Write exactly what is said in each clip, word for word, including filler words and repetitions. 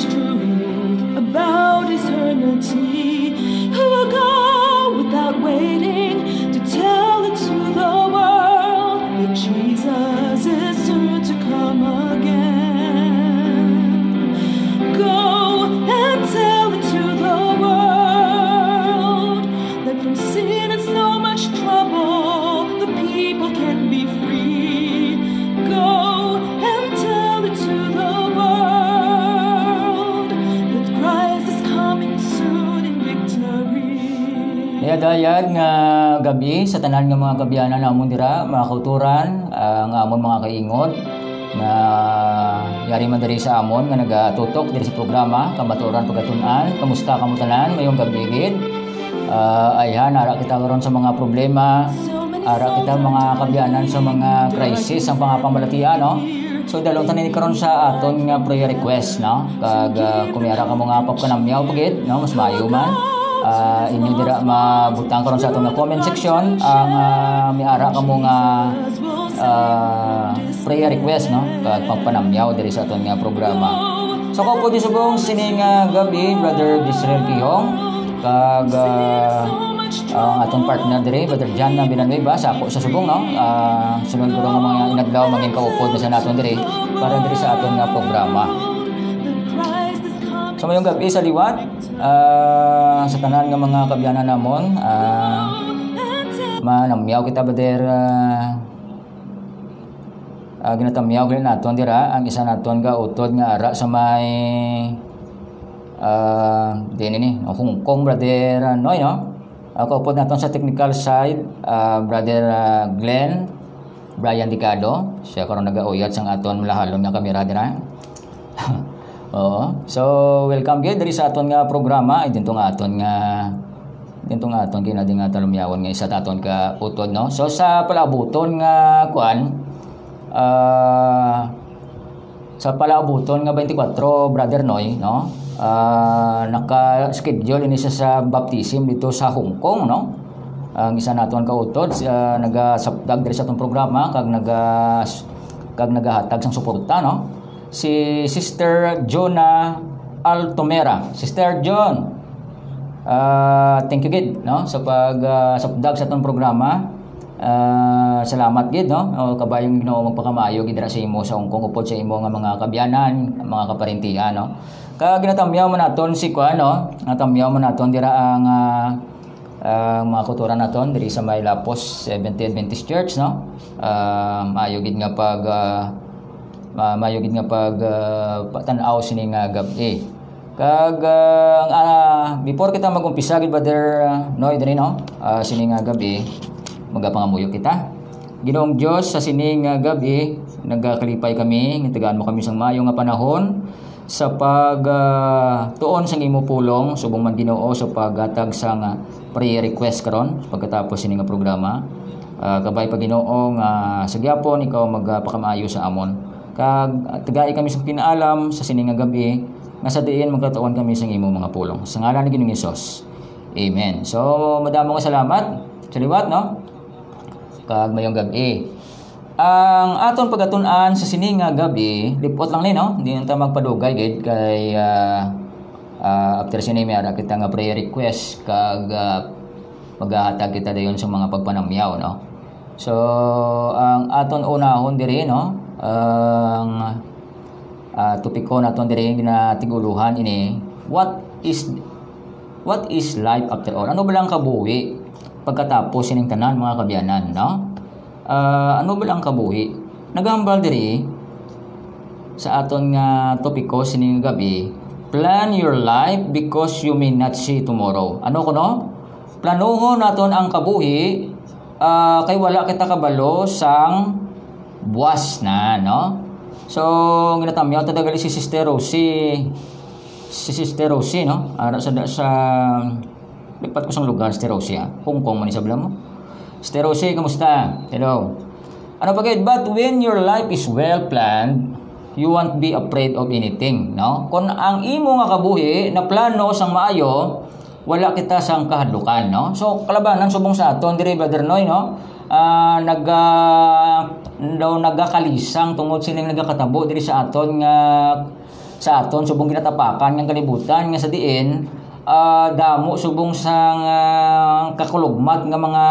truth about eternity. Who will go without waiting to tell it to the world that Jesus is soon to come again? Go and tell it to the world that from sin and so much trouble, the people can be free. Go and tell it to the world that Christ is coming soon in victory. Dayad-dayad nga gab-i sa tanan nga mga kaabyanan namon dira, mga kauturan, ah, nga amon mga kaingod, nga yari man diri sa amon nga nagatutok diri sa programa, Kamatuoran Pagatun-an. Kamusta kamo tanan? Mayong gab-i gid. Ah, ayhan, ara kita karon sa mga problema, ara kita mga kaabyanan sa mga crisis ang pangapamalatian, no? So, dalon ta ni karon sa aton nga prayer request, no? Kag, ah, kung may ara kamo nga pagpanamyaw pa gid, no? Mas maayo man. Ah, inyo dira mabutang karon sa aton nga comment section ang, ah, may ara kamo nga, ah, prayer request, no? Kag pagpanamyaw diri sa aton nga programa. So, kaupod subong sini nga gab-i, Brother Disrel Kiyong, kag, ah, ang aton partner diri, Brother John Villanueva, sa ako sa subong, no? Ah, sunod ko nga mga inadlaw, mangin kaupod na sa naton diri para diri sa aton nga programa. So, mayong gab-i sa liwat, ah, sa tanan nga mga kaabyanan namon, ah, manamyaw kita, Brother, ah, ah, ginatamyaw gid naton dira ang isa naton ka utod nga ara sa may, ah, din ini, Hong Kong, Brother, ah, Noy, no? Ah, kaupod naton sa technical side, ah, Brother, ah, Glenn, Brian Dicado, siya karon nagauyat sang aton malahalon nga kamera dira. Oo. So, welcome gid diri sa aton nga programa. Ay, dinto nga aton nga, dinto nga aton kinadi nga talumyawon nga isa ta aton ka utod, no? So, sa palabuton nga kuan, ah, sa palabuton nga twenty-four, Brother Noy, no? Ah, naka-schedule ini siya sa baptism dito sa Hong Kong, no? Ang isa naton ka utod, ah, nagasapdag diri sa atong programa kag naga-, kag nagahatag sang suporta, no? Si Sister Jonah Altomera. Sister John, ah, thank you gid, no, sa pag, ah, sapdag sa atong programa. Ah, salamat gid, no? O, kabayong Ginoo magpakamaayo gid dira sa imo sa Hong Kong upod sa imo nga mga kaabyanan, mga kaparintihan, no? Kag ginatamyaw man naton si kuan, no? Natamyaw man naton dira ang, ah, ah, mga kauturan naton diri sa may Lapos Seventh-day Adventist Church, no? Ah, maayo gid nga pag, ah, ma-, maayo gid nga pag, ah, patan-aw sini nga gab-i. Kag, ah, ang, ah, before kita mag-umpisa gid, Brother, ah, Noy, diri, no? Ah, sini nga gab-i, magapangamuyo kita. Ginoong Dios, sa sini nga gab-i, nagakalipay kami, nga tagaan mo kami sang maayo nga panahon sa pag, ah, tuon sang imo pulong, subong man, Ginoo, sa paghatag sang, ah, prayer request karon, pagkatapos sini nga programa. Ah, kabay pa, Ginoo, nga sa gihapon ikaw magapakamaayo sa amon. Kag, ah, tagai kami sa pinaalam sa sini nga gab-i, nga sa diin magkatuon kami sang imo mga pulong. Sa ngalan ni Ginoong Hesus. Amen. So, madamo nga salamat sa liwat, no? Kag mayong gab-i. Ang aton pagatun-an sa sini nga gab-i, lipot lang ni, no? Di na ta magpadugay gid kay, ah, ah, after sini may ara kita nga prayer request kag, ah, maghahatag kita dayon sa mga pagpanamyaw, no? So, ang aton unahon diri, no? Ang, ah, topiko naton diri ginatiguluhan ini, what is, what is life after all? Ano ba lang kabuhi pagkatapos sining tanan, mga kaabyanan, no? Ah, ano ba lang kabuhi? Nagahambal diri sa aton nga topiko sining gab-i, "Plan your life because you may not see tomorrow." Ano kuno? Planuhon naton ang kabuhi, ah, kay wala kita kabalo sang buwas na, no? So, ginatamyaw ta dagali si Sister Rosie. Si Sister Rosie, no? Ara sa, sa, lipat ko sang lugar, Sister Rosie, ah. Hong Kong man isabla mo. Sister Rosie, kamusta? Hello. Ano pa gid? "But when your life is well planned, you won't be afraid of anything," no? Kung ang imo nga kabuhi na plano sang maayo, wala kita sang kahadlukan, no? So, kalabanan subong sa aton diri, Brother Noy, no? Ah, naga-, daw nagakalisang tungod sining nagakatabo diri sa aton nga sa aton subong ginatapakan nga kalibutan, nga sa diin, ah, damo subong sang, ah, kakulugmat nga mga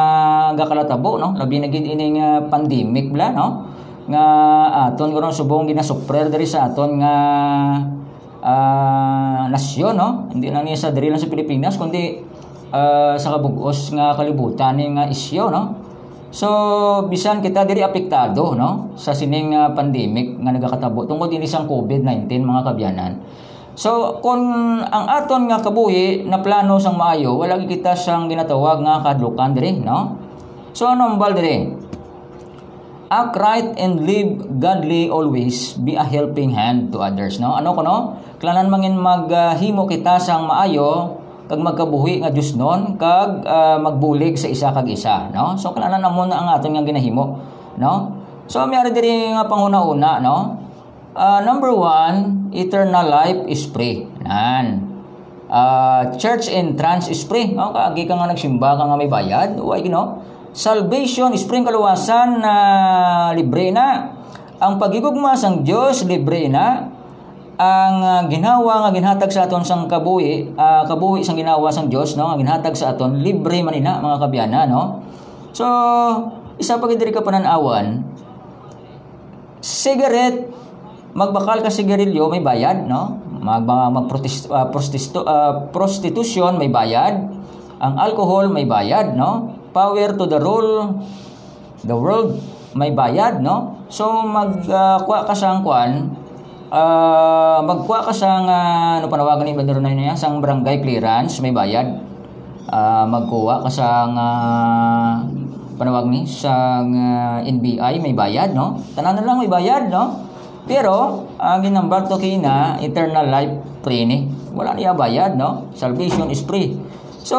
gakalatabo, no? Labi na gid ining, ah, pandemic bala, no? Nga aton karon subong ginasuprer diri sa aton nga, ah, nasyon, no? Hindi lang niya sa diri lang sa Pilipinas, kundi, ah, sa kabug-os nga kalibutan ni nga isyu, no? So, bisan kita diri apektado, no, sa sining, ah, pandemic nga nagakatabo tungod ini sang covid nineteen, mga kabyanan. So, kung ang aton nga kabuhi na plano sang maayo, wala gid kita sang ginatawag nga kahadlukan diri, no? So, ano ang bal diri? Act right and live godly always, be a helping hand to others, no? Ano kuno? Kailangan mangin maghimo kita sang maayo kag magkabuhi nga diosnon kag, ah, magbulig sa isa kag isa, no? So, kailangan amo na ang aton nga ginahimo, no? So, may ari diri nga panghuna-una, no? Ah, number one, eternal life is free. Nan. Ah, church entrance is free. No? Kagi ka nga nagsimba ka nga may bayad, why, no? Salvation is free, ang kaluwasan na libre na. Ang paghigugma sang Dios libre na. Ang, ah, ginhawa nga ginhatag sa aton sang kabuhi, ah, kabuhi sang ginhawa sang Dios, no, nga ginhatag sa aton, libre man ina, mga kabyanan, no? So, isa pa gid diri ka panan-awan, cigarette, magbakal ka sigarilyo, may bayad, no? Mag, mag, mag protest-, ah, prostitu-, ah, prostitution, may bayad. Ang alcohol, may bayad, no? Power to the rule the world, may bayad, no? So, mag, ah, kuha ka sang kwan, ah, magkuha ka sang, ah, ano panawagan ni Bandero na yun, sang barangay clearance, may bayad. Ah, magkuha ka sang, ah, panawag ni, sang, ah, N B I, may bayad, no? Tanan na lang may bayad, no? Pero, ang ginambal to kina, eternal life free ni. Wala niya bayad, no? Salvation is free. So,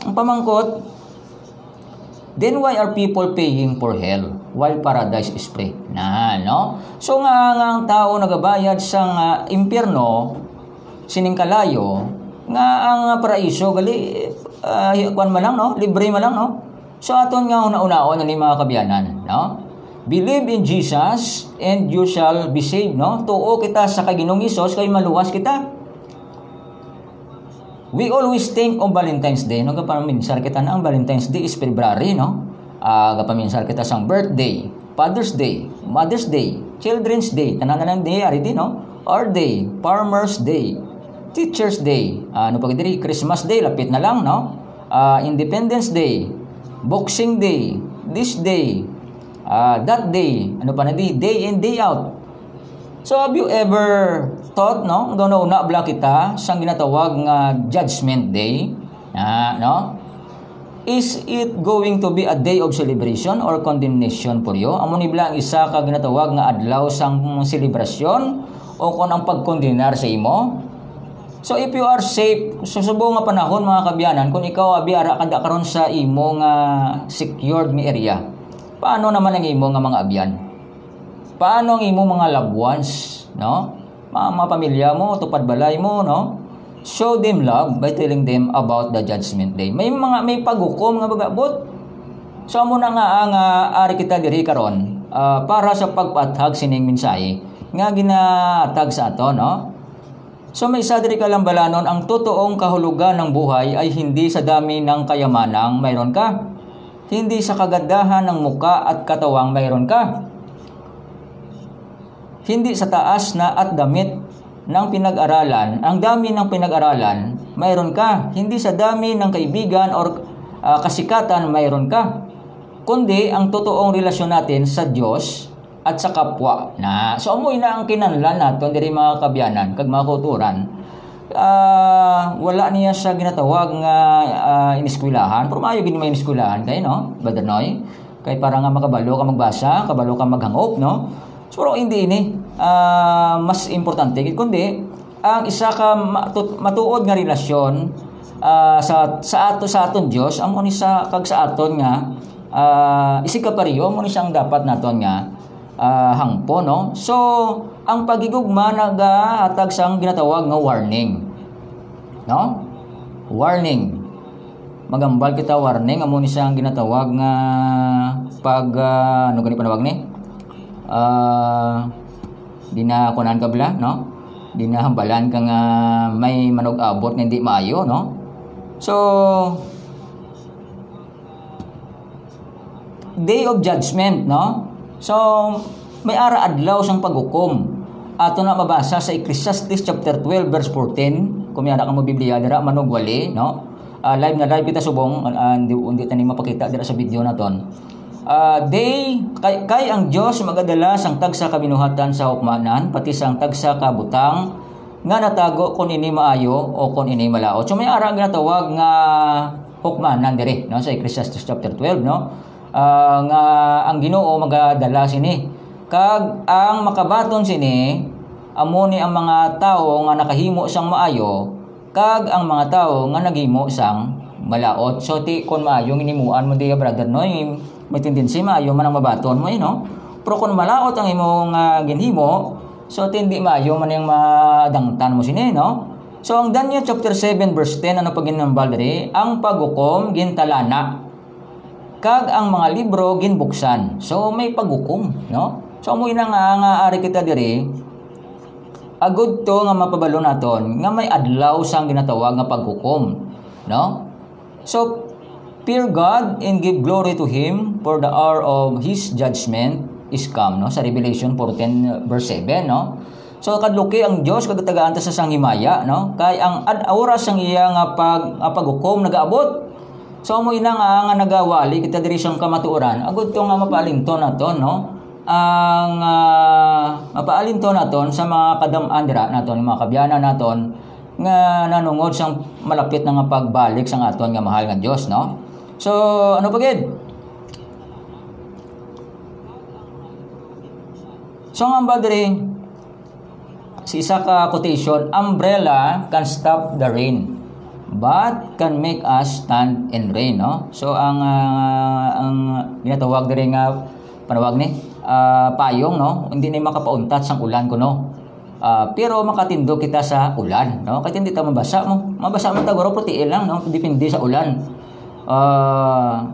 ang pamangkot, then why are people paying for hell while paradise is free? Na, no? So nga, nga ang tao nagabayad sa nga impyerno, sining kalayo, nga ang paraiso gali, ah, kuwan man lang, no? Libre man lang, no? So aton nga una-unaon ani, mga kabyanan, no? Believe in Jesus and you shall be saved, no? Tuo kita sa kay Ginoong Hesus kay maluwas kita. We always think of Valentine's Day, no? Gapaminsar kita na ang Valentine's Day is February, no? Ah, gapaminsar kita sang birthday, Father's Day, Mother's Day, Children's Day, tanan na lang day, ari din, no? Our Day, Farmer's Day, Teacher's Day, ah, ano pa gid diri? Christmas Day, lapit na lang, no? Ah, Independence Day, Boxing Day, this day, ah, that day, ano pa na di? Day in, day out. So, have you ever thought, no? Ganaw na bala kita sang ginatawag nga Judgment Day? Ah, no? Is it going to be a day of celebration or condemnation for you? Amo ni bala ang isa ka ginatawag nga adlaw sang selebrasyon o kon ang pagkondenar sa imo? So, if you are safe, sa subong nga panahon, mga kabyanan, kung ikaw abi ara ka da karon sa imo nga secured nga area, paano naman ang imo nga mga abyan? Paano ang imo mga loved ones, no? Mga, mga pamilya mo, tupad balay mo, no? Show them love by telling them about the Judgment Day. May mga, may paghukom nga mag-abot. So, amo na nga ang, ah, ari kita diri karon, ah, para sa pagpaathag sining mensahe nga ginatag sa ato, no? So, may isa diri ka lambalanon, ang totoong kahulugan ng buhay ay hindi sa dami ng kayamanang mayroon ka, hindi sa kagandahan ng muka at katawang mayroon ka, hindi sa taas na at damit ng pinag-aralan, ang dami ng pinag-aralan mayroon ka, hindi sa dami ng kaibigan or, ah, kasikatan mayroon ka, kundi ang totoong relasyon natin sa Diyos at sa kapwa na. So, amo ina ang kinahanglan naton diri, mga kabyanan kag mga kauturan. Ah, wala niya sa ginatawag nga, ah, iniskwelahan. Pero maayo gid may iniskwelahan kay, no, Brother Noy? Kay para nga makabalo ka magbasa, kabalo ka maghangop, no? So, pero hindi ini, ah, mas importante gid, kundi ang isa ka matut-, matuod nga relasyon, ah, sa, sa ato, sa aton Dios, amo ni sa, kag sa aton nga, ah, isigkapareho, amo ni siya ang dapat naton nga, ah, hangpo, no? So, ang paghigugma nagahatag sang ginatawag nga warning, no? Warning. Magambal kita warning, amo ni siya ang ginatawag nga pag, ah, ano gani panawag ni? Ah, di na kunan ka bala, no? Di na hambalan ka nga may manug-abot nga hindi maayo, no? So, Day of Judgment, no? So, may ara adlaw sang paghukom. Ato na mabasa sa Ecclesiastes chapter twelve, verse fourteen. Kung may ara ka mo Biblia dira, manugwali, no? Ah, live na live kita subong, ah, hindi, hindi ta ni mapakita dira sa video naton. Ah, day, kay, kay ang Dios magadala sang tagsa ka binuhatan sa hukmanan, pati sang tagsa ka butang nga natago, kon ini maayo o kon ini malaut. So, may ara ginatawag nga hukmanan diri, no, sa Ecclesiastes chapter twelve, no? Ah, nga ang Ginoo magadala sini. Kag ang makabaton sini amo ni ang mga tawo nga nakahimo sang maayo, kag ang mga tawo nga naghimo sang malaut. So, ti kon maayo ang ginhimuan mo diya, brother, no, may tendency maayo man ang mabaton mo, eh, no? Pero kung malaut ang imo nga ginhimo, so, ti hindi maayo man ang madangtan mo sini, no? So, ang Daniel chapter seven verse ten, ano pa ginambal diri? Ang paghukom gintalana, kag ang mga libro ginbuksan. So, may paghukom, no? So, amo ina nga, nga ari kita diri, agud to nga mapabalo naton nga may adlaw sang ginatawag nga paghukom, no? So, fear God and give glory to Him, for the hour of His judgment is come, no? Sa Revelation fourteen, verse seven, no? So, kadluki ang Dios, kag tagaan ta sa sang himaya, no? Kay ang ad-, oras sang iya nga pag-, nga paghukom nagaabot. So, amo ina nga, nga nagawali kita diri sa kamatuoran, agud to nga mapaalinton naton, no? Ang, ah, mapaalinton naton sa mga kadam-an dira naton, mga kabiyanan naton, nga nanungod sang malapit na nga pagbalik sang aton nga mahal nga Dios, no? So, ano pa gid? So, ang hambal diri, sa isa ka quotation, "Umbrella can stop the rain, but can make us stand in rain," no? So, ang, ah, ang ginatawag diri nga panawag ni, ah, payong, no? Hindi ni makapauntat sang ulan kuno. Ah, pero makatindog kita sa ulan, no? Kay hindi ta mabasa mo. Mabasa man ta guro, pero tiil lang, no? Depende sa ulan. Ah,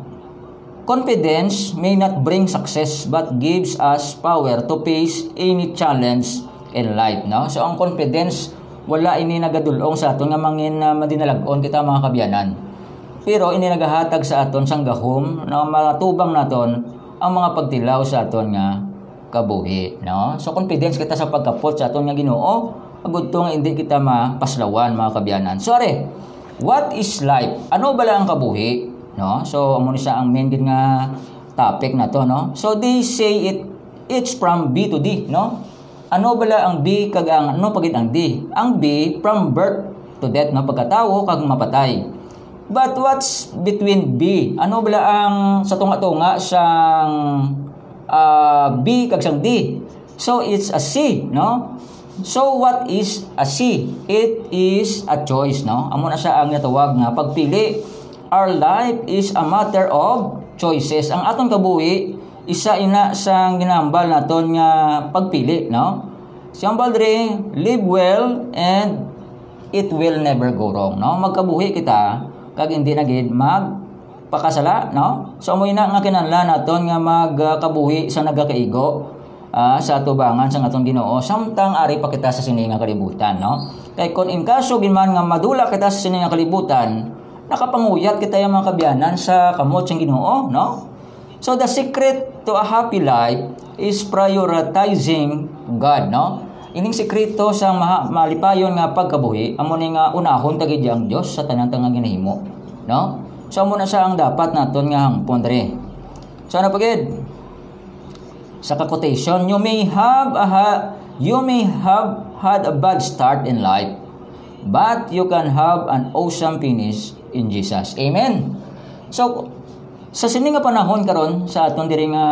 confidence may not bring success, but gives us power to face any challenge in life, no? So, ang confidence, wala ini nagadulong sa aton nga mangin, ah, madinalag-on kita, mga kabiyanan. Pero ini nagahatag sa aton sang gahom na matubang naton ang mga pagtilaw sa aton nga kabuhi, no? So, confidence kita sa pagkapot sa aton nga Ginoo, agud to nga hindi kita mapaslawan, mga kabiyanan. So, are, what is life? Ano bala ang kabuhi, no? So, amo ni sa ang main gid nga topic na to, no? So, they say it, it's from B to D, no? Ano bala ang B kag ang ano pa gid ang D? Ang B, from birth to death, no? Pagkatawo kag mapatay. But what's between B? Ano bala ang sa tunga-tunga sang, ah, B kag sang D? So, it's a C, no? So, what is a C? It is a choice, no? Amo na siya ang natawag nga pagpili. Our life is a matter of choices. Ang aton kabuhi, isa ina sang ginahambal naton nga pagpili, no? Si hambal diri, "Live well and it will never go wrong," no? Magkabuhi kita, kag hindi na gid magpakasala, no? So, amo ina nga kinahanglan naton nga magkabuhi sa nagakaigo, ah, sa atubangan sang aton Ginoo, samtang ari pa kita sa sini nga kalibutan, no? Kay kun in kaso gid man nga madula kita sa sini nga kalibutan, nakapanguyat kita, yung mga kabiyanan, sa kamot sang Ginoo, no? So, the secret to a happy life is prioritizing God, no? Ining sikreto sa maha-, malipayon nga pagkabuhi, amo ni nga unahon ta gid ang Dios sa tanan ta nga ginahimo, no? So, amo na siya ang dapat naton nga hangpon diri. So, ano pa gid? Sa ka-quotation, "You may have a ha-, you may have had a bad start in life, but you can have an awesome finish in Jesus." Amen. So, sa sini nga panahon karon, sa aton diri nga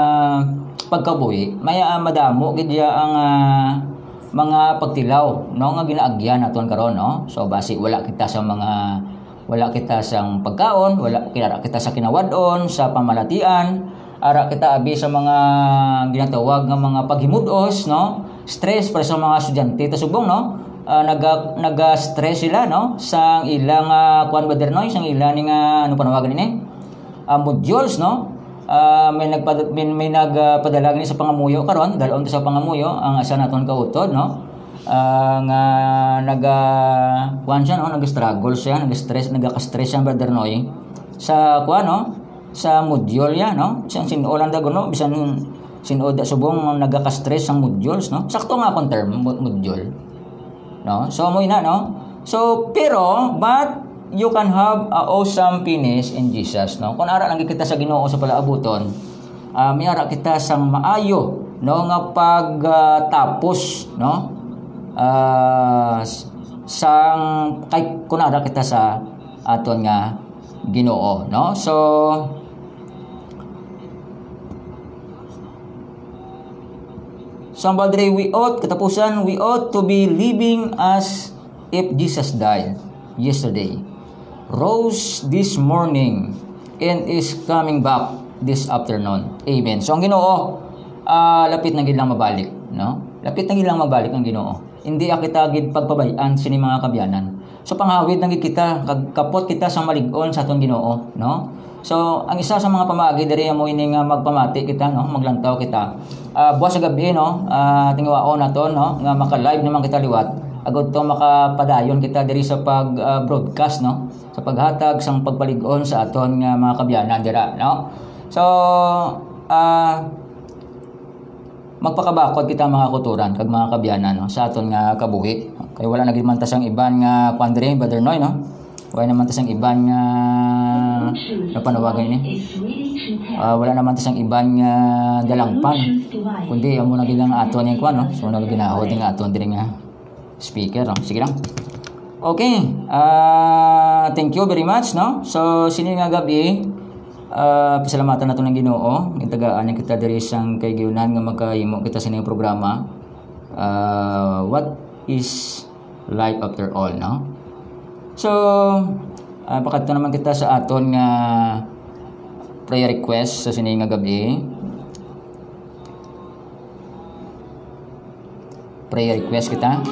pagkabuhi, may, ah, madamo gid ya ang, ah, mga pagtilaw, no, nga ginaagyan naton karon, no? So, basi wala kita sa mga, wala kita sang pagkaon, wala kita, kita sa kinawad-on, sa pamalatian, ara kita abi sa mga ginatawag nga mga paghimud-os, no? Stress para sa mga estudyante ta subong, no? Ah, naga-, naga-stress sila, no? Sang ilang, ah, kuwan, brother Noy, sang ila ni nga, ano panawagan ini? Ah, modules, no? Ah, may nagpad-, may, may nag, ah, padala gani sa pangamuyo karon, dalon ta sa pangamuyo ang asa naton kautod, no? ah, nga naga-, kuwan siya, no? Nag-struggle siya, nag-stress, nagaka-stress siya, Brother Noy. Sa, kuwan, no? Sa module niya, no? Siyang sinuolan daw, no? Bisan sinuod subong nagaka-stress ang modules, no? Sakto nga akong term, mo-, module. No? So, mo ina, no? So, pero, but you can have a awesome finish in Jesus, no? Kung ara lang kita sa Ginoo sa palaabuton, ah, may ara kita sang maayo, no, nga pagtapos, no? Ah, s-, sang kay kun ara kita sa aton nga Ginoo, no? So, somebody, we ought, katapusan, we ought to be living as if Jesus died yesterday, rose this morning, and is coming back this afternoon. Amen. So, ang Ginoo, ah, lapit na gid lang mabalik, no? Lapit na gid lang mabalik ang Ginoo. Hindi kita gid pagpabay-an sini, mga kabyanan. So, panghawid na gid kita, kag kapot kita sa malig-on sa aton Ginoo, no? So, ang isa sa mga pamaagi diri amo ini nga magpamati kita, no? Maglantaw kita. Ah, buwas sa gabi, no? Ah, tinguhaon naton, no, nga maka-live naman kita liwat. Agud to makapadayon kita diri sa pag, ah, broadcast, no? Sa paghatag sang pagpalig-on sa aton nga mga kabyanan dira, no? So, ah, magpakabakod kita, mga kautoran kag mga kabyanan, no, sa aton nga kabuhi. Kay wala na gid man ta sang iban nga kuwan diri, Brother Noy, no? Wala naman ta sang iban nga napanawagan ini. Ah, wala naman ta sang iban nga dalangpan. Kundi amo na gid lang aton yung kuwan, no? So, nagaginahod nga aton diri nga speaker, no? Sige lang. Okay. Ah, thank you very much, no? So, sini nga gabi, ah, pasalamatan nato ng Ginoo. Gitagaan niya kita diri sang kaigiunan nga magkahimo kita sa ining programa. Ah, what is life after all, no? So, ah, pakadto naman kita sa aton nga prayer request sa sini nga gabi. Prayer request kita.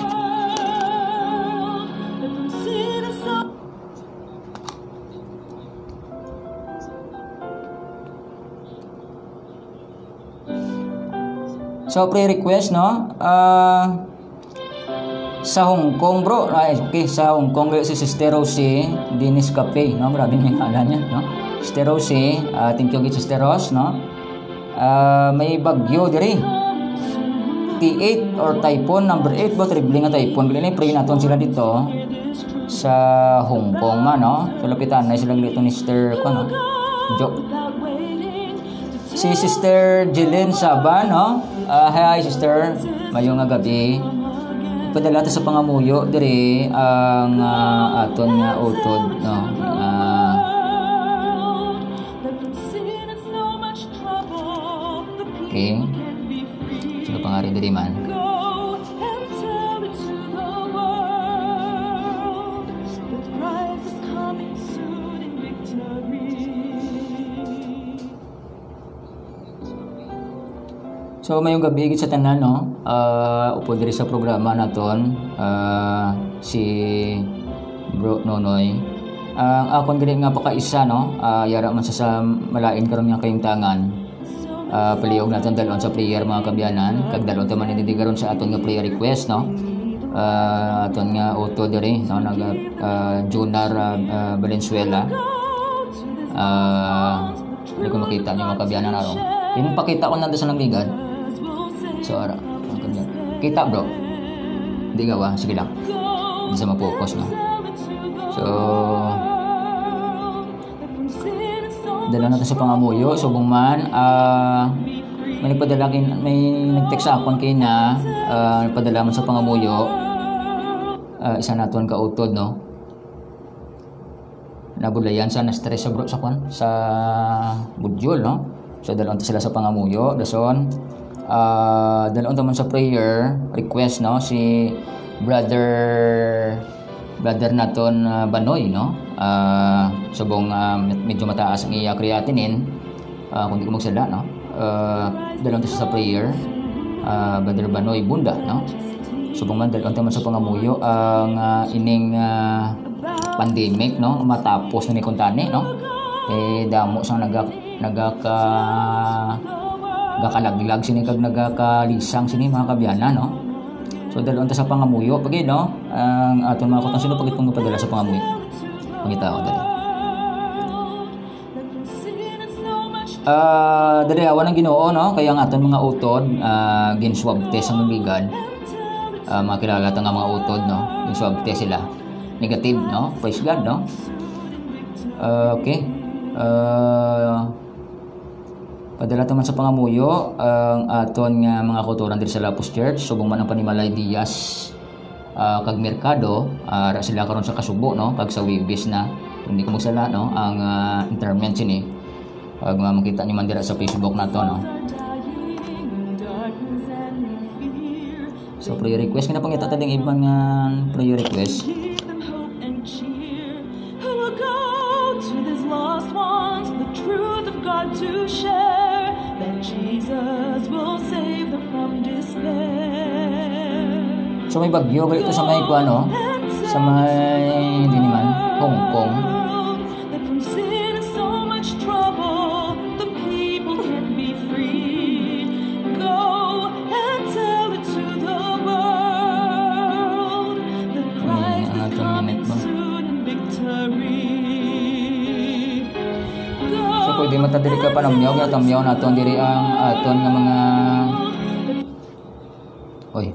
So, prayer request, no? Ah, sa Hong Kong, bro. Ay, okay, sa Hong Kong, si Sister Rosie Dennis Cafe, no? Grabe may ngalan niya, no? Sister Rosie, ah, thank you, Sister Rose, no? Ah, may bagyo diri. T eight or typhoon number eight ba? Terrible nga typhoon. Gali ni, pray naton sila dito sa Hong Kong man, no? So, lapitan na sila dito ni Sister, ano? Jo. Si Sister Jeline Saba, no? Ah, hi, Sister. Mayo nga gabi. Padala ta sa pangamuyo diri ang, ah, aton nga utod, no? Ah, okay. Sino pa nga rin diri man? So, mayong gabi gid sa tanan, no? Ah, upod diri sa programa naton, ah, si Bro Nonoy. Ang akon gani nga pakaisa, no? Ah, yara man sa, sa malain karon nga kahimtangan. Ah, palihog naton dalon sa prayer, mga kabyanan. Kag dalon ta man ini karon sa aton nga prayer request, no? Ah, aton nga utod diri, no? Nag, ah, Junar, ah, ah, Valenzuela. Ah, hindi ko makita niyo, mga kabyanan, aron. Yung pakita ko nanda sa nagligad. So, ara, mga kabyanan. Kita, bro. Hindi gawa. Sige lang. Hindi sa ma-focus, no? So, dala na to sa pangamuyo. Subong man, ah, may nagpadala kin-, may nag-text sa akon kay na, ah, nagpadala man sa pangamuyo. Ah, isa naton kautod, no? Nabudlayan sa na-stress sa bro-, sa kwan, sa module, no? So, dalon ta sila sa pangamuyo, dason, ah, dalon ta man sa prayer request, no? Si brother, brother naton, ah, Banoy, no? Ah, subong, ah, med-, medyo mataas ang iya creatinine. Ah, kung di ko magsala, no? Ah, dalon ta sa prayer, ah, Brother Banoy Bunda, no? Subong man, dalon ta man sa pangamuyo ang, ah, ining, ah, pandemic, no? Matapos na ni kuntani, no? Eh, damo sang naga-, nagaka-, nagakalaglag sini kag nagakalisang sini, mga kabyanan, no? Padalon ta sa pangamuyo, pagi, no? Ang aton mga kutang sino pagitong padala sa pangamuyo. Pangita ko dali. Ah, dali, awan ang Ginoo, no? Kaya ang aton mga utod, ah, gin-swab test ang ligad. Ah, mga kilala ta nga mga utod, no? Gin-swab test sila. Negative, no? Praise God, no? Ah, okay. Ah, padala ta man sa pangamuyo ang aton nga mga kautoran diri sa Lapus Church, subong man ang Panimalay Diaz, ah, kag Mercado, ah, ara sila karon sa Kasubo, no? Kag sa Webis na, kung di ko magsala, no? Ang, ah, interment sini. Kag, ah, makita niyo man dira sa Facebook nato, no? So, prayer request. Kinapangita ta ding iban nga prayer request. Give them hope and cheer. Who will go to these lost ones the truth of God to share? That Jesus will save them from despair. So, may bagyo gali ito sa may kuan, no? Sa may, di naman, Hong Kong. That from sin and so much trouble, the people can be free. Go and tell it to the world that Christ is coming soon in victory. So, pwede man ta diri ka panamyaw, nga tamyaw naton diri ang aton nga mga, oy.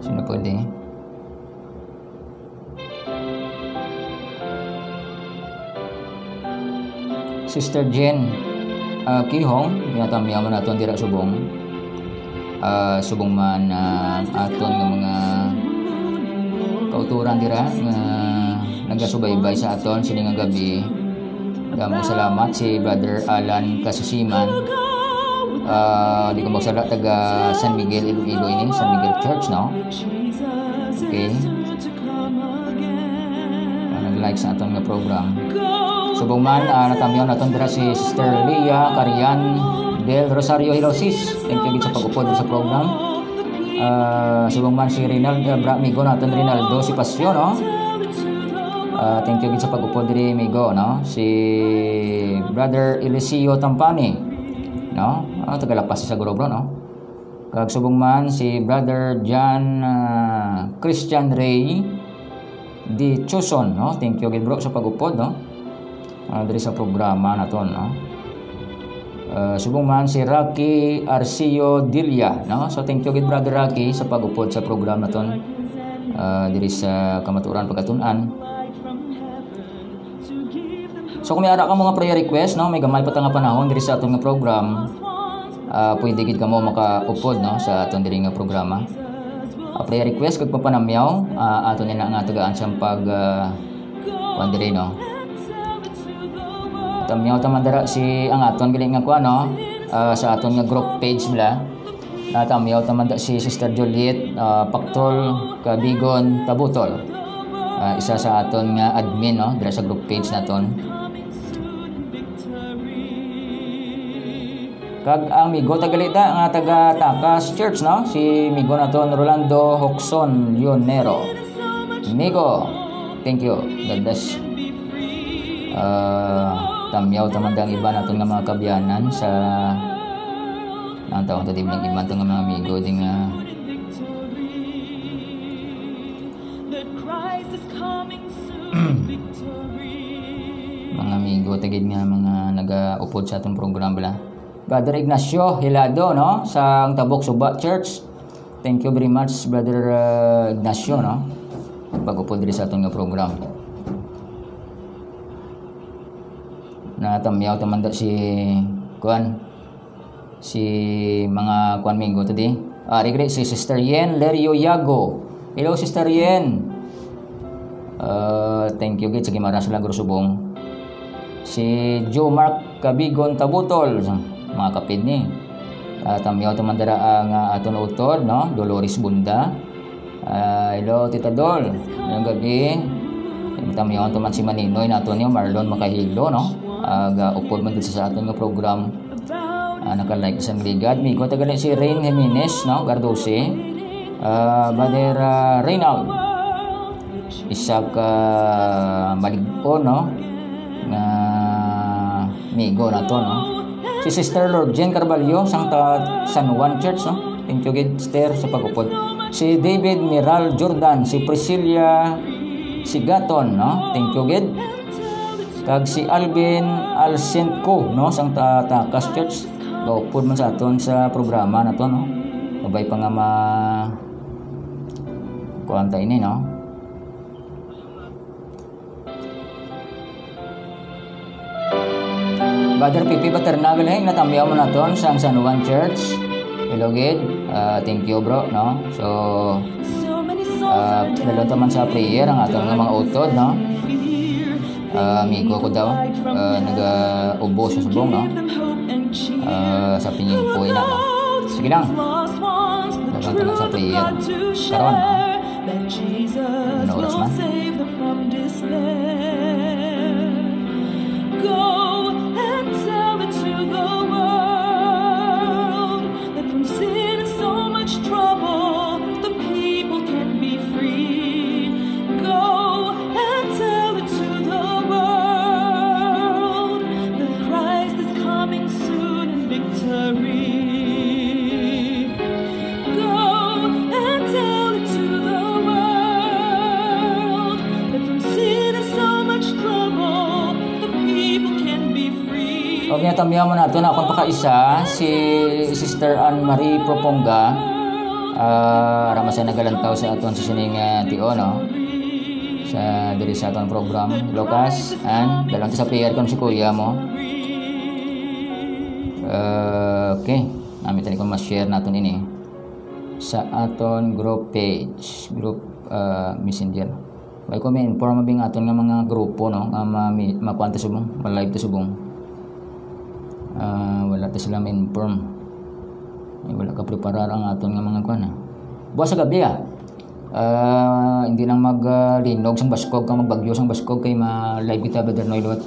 Sino pwede? Sister Jen, ah, Kihong, ginatamyaw man naton dira subong. Ah, subong man, ah, aton nga mga kauturan dira nga nagasubaybay sa aton sini nga gabi. Damo salamat si Brother Alan Kasisiman. Ah, di ko magsala, taga San Miguel, Iloilo ini, San Miguel Church, no? Okay. Ah, nag-like sa aton nga program. Subong man, ah, natamyaw naton dira si Sister Leah Carian del Rosario. Hello, sis. Thank you gid sa pag-upod sa program. Ah, subong man si Rinaldo, ah, bra, amigo naton Rinaldo, si Pasyo, no? Ah, thank you gid sa pag-upod diri, amigo, no? Si Brother Eliseo Tampani, no? Ah, taga La Paz sa Gurobro, no? Kag subong man si Brother John, ah, Christian Ray Dichuson, no? Thank you gid, bro, sa pag-upod, no? Ah, diri sa programa naton, no? Ah, subong man si Rocky Arcio Dilia, no? So, thank you gid, Brother Rocky, sa pag-upod sa programa naton, ah, diri sa kamatuoran pagkatun-an. So, kung may ara ka mga prayer request, no, may gamay pa ta nga panahon diri sa aton nga program, ah, pwede gid kamo makaupod, no, sa aton diri nga programa. Ah, prayer request kag papanamyaw, ah, aton ina nga tagaan sang pag, ah, kuan diri, no. Tamyaw ta man dira si ang aton gali nga kuan, no, ah, sa aton nga group page bala. Natamyaw ta man da si Sister Juliet, ah, Pactol Kabigon Tabutol. Ah, isa sa aton nga admin, no, dira sa group page naton. Kag ang migo tagalita nga taga Takas Church, no, si migo naton Rolando Hoxon Yonero. Migo, thank you. God bless. Ah, tamyaw ta man da ang iba naton nga mga kaabyanan sa Ang taon to, di ba, nag-iban to nga mga amigo, di nga mga amigo, tagid nga mga nagaupod sa atong program, bala. Brother Ignacio Hilado, no? Sa ang Tabok Suba Church. Thank you very much, Brother, uh, Ignacio, no? Pag-upod diri sa atong nga program. Natamyaw ta man da si, kuan, si mga kuan, migo to di. Ah, ari gid si Sister Yen Lerio Yago. Hello, Sister Yen. Ah, thank you gid sa Guimaras, Lagro, Subong. Si Joe Mark Kabigon Tabutol, mga kapid ni. Ah, tamyaw ta man dira ang, ah, aton utod, no? Dolores Bunda. Ah, hello, Tita Dol. Ngayong gabi, tamyaw ta man si Maninoy nato niyo, Marlon Makahilo, no? Ah, ga-upod man gid sa aton nga program. Ah, naka-like sa ligad. Migo tagali si Rain Jimenez, no? Gardosi. Ah, Brother, ah, Reynald. Isa ka malig-on, no? Nga amigo nato, no? Si Sister Lord Jane Carbalho, sang ta-, San Juan Church, no? Thank you gid, Sister, sa pag-upod. Si David Miral Jordan, si Priscilla Sigaton, no? Thank you gid. Kag si Alvin Alcentco, no? Sang ta-, Takas Church. Gaupod man sa aton sa programa na to, no? Kabay pa nga ma-, kuwan ta ini, no? Brother Pipi Paterna, galing, natamyaw mo naton sang San Juan Church. Hello, gid. Ah, thank you, bro, no? So, ah, dalon ta man sa prayer ang aton nga mga utod, no? Ah, amigo ko daw, ah, naga-ubo sa subong, no? Ah, sa pingin ko ina, no? Sige lang. Dalon ta lang sa prayer. Karon, no? Ano oras man? Go and tell it to the world that from sin and so much trouble, the people can be free. Go and tell it to the world that Christ is coming soon in victory. Go and tell it to the world that from sin and so much trouble, the people can be free. Okay, natamyaw mo nato na akong pakaisa, si Sister Anne Marie Proponga. Ah, ara man siya nagalantaw sa aton sa sining, ah, tio, no? Sa, diri sa aton program, Lucas, and dalon ta sa prayer kon si kuya mo. Ah, okay. Nami tani kung ma-share naton ini sa aton group page, group, ah, messenger. May ko ma-inform bing aton nga mga grupo, no, nga ma-, mi-, makuan ta subong, ma-live ta subong. Ah, wala ta sila ma-inform. Ay, wala ka preparar ang aton nga mga kuan, ah. Buwas sa gabi, ah. Ah, hindi lang mag, ah, linog sang baskog, kang magbagyo sang baskog, kay ma-live kita, Brother Noy Luwat.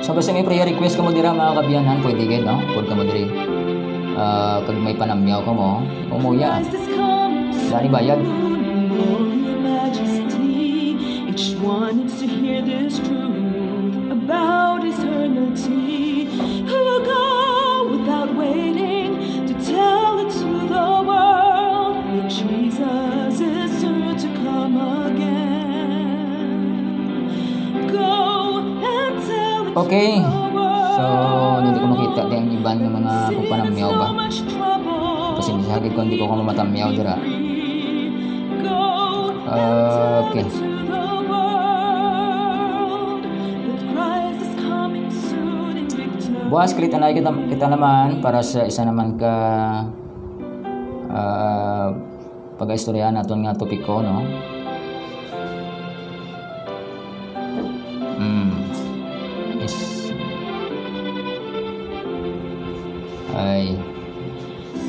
So, basta may prayer request kamo dira, mga kaabyanan, pwede gid, no? Pwede kamo diri. Ah, kag may panamyaw kamo, umuya. Dani bayad. Each one needs to hear this truth about eternity. Who will go without waiting to tell it to the world that Jesus is soon to come again. Go and tell it Okay. to the world. So, hindi ko makita din ang iban ng mga pagpanamyaw ba? Kasi misagid ko, hindi ko kamo matamyaw dira. Go and tell Okay. it to the world that Christ is coming soon in victory. Buwas, kita na kita, kita naman para sa isa naman ka, ah, pag-istorya naton nga topiko, no? Mm. Yes. Ay.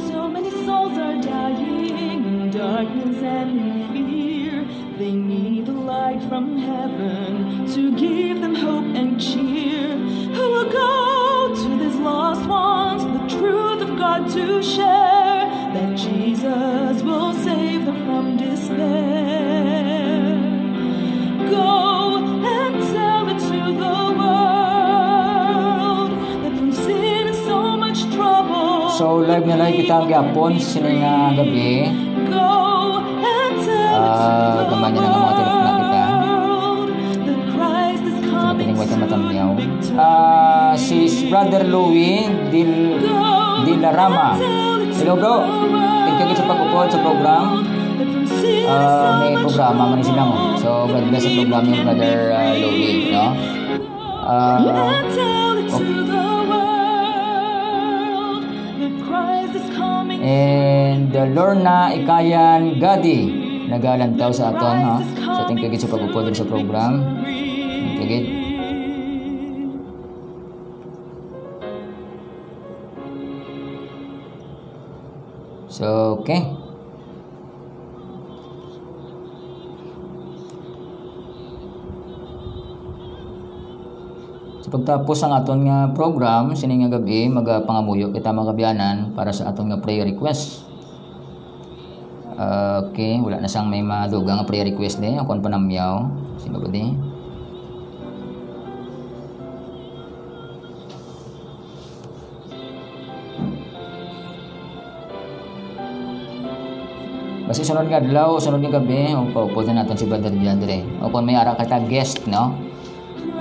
So many souls are dying in darkness and in fear. They need the light from heaven to give them hope and cheer. Who will go to these lost ones the truth of God to share? That Jesus will save them from despair. Go and tell it to the world that from sin and so much trouble. So, live na live kita gyapon sini nga gabi. Go and tell it to Ah, the gamay na lang ang mga world tilapia kita. That Christ is Sino coming pining wala soon matamyaw? in victory. Ah, si Brother Louis Dil-, Dilarama. Hello, bro. Thank you sa pag-upod sa program. Ah, may programa man sila mo. So, God bless sa program ni Brother, ah, Louis, no? Ah, okay. And, uh, Lorna Ikayan Gadi, nagalantaw sa aton, ha? So, thank you gid sa pag-upod sa program. Thank you gid. So, okay. Sa pagtapos ang aton nga program, sini nga gabi, magapangamuyo kita, mga kaabyanan, para sa aton nga prayer request. Okay, wala na sang may madugang nga prayer request ni. Akon panamyaw. Sino ba di? Basi sunod nga adlaw, sunod nga gabi, o paupod na naton si Brother Jadre. O kung may ara ka ta guest, no?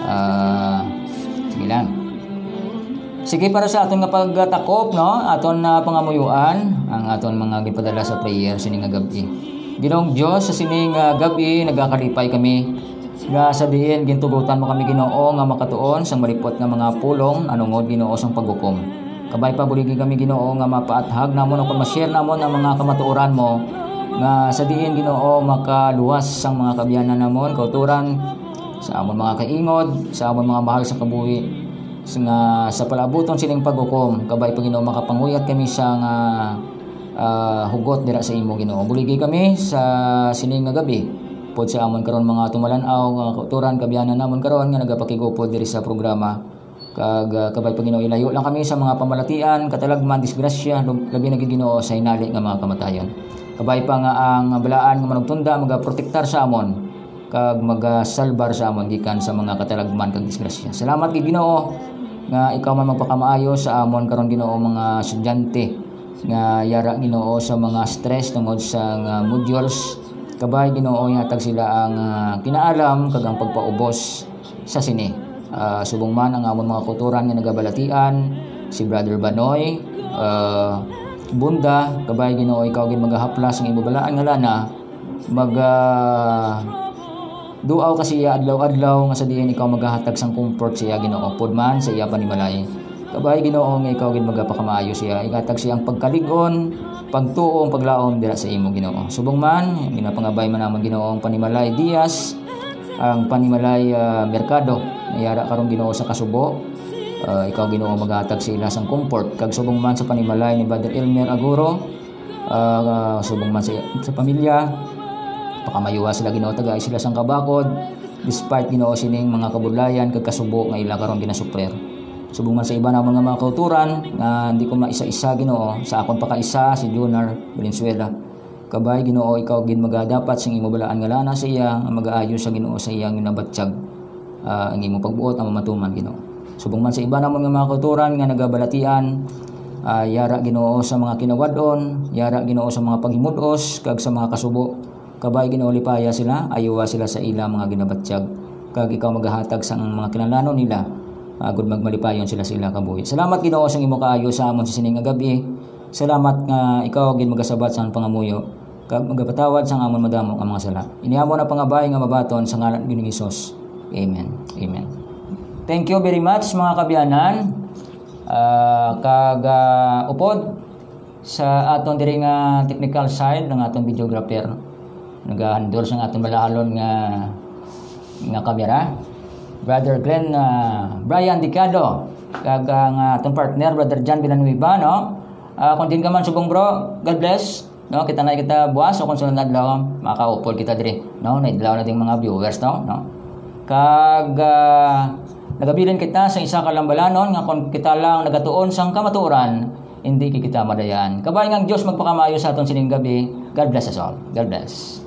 Ah, sige lang. Sige, para sa aton nga pagtakop, no? Aton na pangamuyuan ang aton mga gipadala sa prayer sini nga gabi. Ginoong Dios, sa sini nga gabi nagakalipay kami nga sa diin gintugotan mo kami, Ginoo, nga makatuon sang malipot nga mga pulong anungod, Ginoo, sang paghukom. Kabay pa, buligi kami, Ginoo, nga mapaathag namon o kon ma-share namon ang mga kamatuoran mo, nga sa diin, Ginoo, makaluwas sang mga kaabyanan namon, kauturan sa amon mga kaingod, sa amon mga mahal sa kabuhi, s-, nga sa palaabuton sining paghukom. Kabay pa, Ginoo, makapanguyat kami sa nga, ah, hugot dira sa imo, Ginoo. Buligi kami sa sining nga gabi. Pod sa amon karon mga tumalan-aw, nga kauturan, kaabyanan namon karon nga nagapakigupod diri sa programa. Kag, ah, kabay pa, Ginoo, ilayo lang kami sa mga pamalatian, katalagman, disgrasya, lub-, labi na gid, Ginoo, sa hinali nga mga kamatayon. Kabay pa nga ang balaan nga manugtunda magaprotektar sa amon kag magasalbar sa amon gikan sa mga katalagman kag disgrasya. Salamat gid, Ginoo, nga ikaw man magpakamaayo sa amon karon, Ginoo, mga estudyante nga yara, Ginoo, sa mga stress tungod sa nga modules. Kabay, Ginoo, ihatag sila ang, ah, kinaalam kag ang pagpaubos sa sini. Ah, subong man ang amon mga kauturan nga nagabalatian, si Brother Banoy, ah, Bunda, kabay, Ginoo, ikaw gid magahaplas ang imo balaan nga lana, mag, ah, duaw ka siya adlaw-adlaw, nga sa diin ikaw magahatag sang comfort siya, Ginoo, pud man sa iya panimalay. Kabay, Ginoo, nga ikaw gid magapakamaayo siya, ihatag siya ang pagkalig-on, pagtuo, ang paglaom dira sa imo, Ginoo. Subong man, ginapangabay man namon, Ginoo, ang panimalay Diaz, ang panimalay, ah, merkado. Nayara karon, Ginoo, sa kasubo. Ah, ikaw, Ginoo, maghatag sa ila sang comfort. Kag subong man sa panimalay ni Brother Elmer Aguro, ah, subong man sa, sa pamilya, pakamayuha sila, Ginoo, tagai sila sang kabakod. Despite, Ginoo, sining mga kabudlayan kag kasubo nga ila karon ginasuprir. Subong man sa iba namon nga mga kauturan, nga hindi ko maisa-isa, Ginoo, sa akon pakaisa, si Junar Valenzuela. Kabay, Ginoo, ikaw gid magadapat sing imo balaan nga lana sa iya, nga magaayo sa, Ginoo, sa iyang ginabatyag, ah, ang imo pagbuot ang mamatuman, Ginoo. Subong man sa iba namon nga mga kauturan nga nagabalatian, ah, yara, Ginoo, sa mga kinawad-on, yara, Ginoo, sa mga paghimud-os kag sa mga kasubo. Kabay, Ginoo, lipaya sila, ayuha sila sa ila mga ginabatyag, kag ikaw magahatag sang mga kinahanglanon nila, agod magmalipayon sila sa ila kabuhi. Salamat, Ginoo, sa imo kaayo sa amon sa sini nga gabi. Salamat nga ikaw gid magasabat sa amon pangamuyo, kag magapatawad sang amon madamo nga mga sala. Ini amon ang pangabay nga mabaton sa ngalan ni Ginoong Hesus. Amen. Amen. Thank you very much, mga kaabyanan. Ah, kag, ah, upod sa aton diri nga technical side, ang aton videographer, nagahandle sang aton malahalon nga, nga kamera, Brother Glenn, ah, Brian Dicado, kag ang aton partner, Brother John Villanueva, no? Ah, kung din ka man subong, bro, God bless, no? Kita na kita buwas o kung sunod na adlaw, makaupod kita diri, no? Naidlaw na ding mga viewers, no? No? Kag, ah, nagabilin kita sa isa ka lambalanon nga kung kita lang nagatuon sang kamatuoran, hindi kita madayan. Kabay nga ang Dios magpakamaayo sa aton sining gabi. God bless us all. God bless.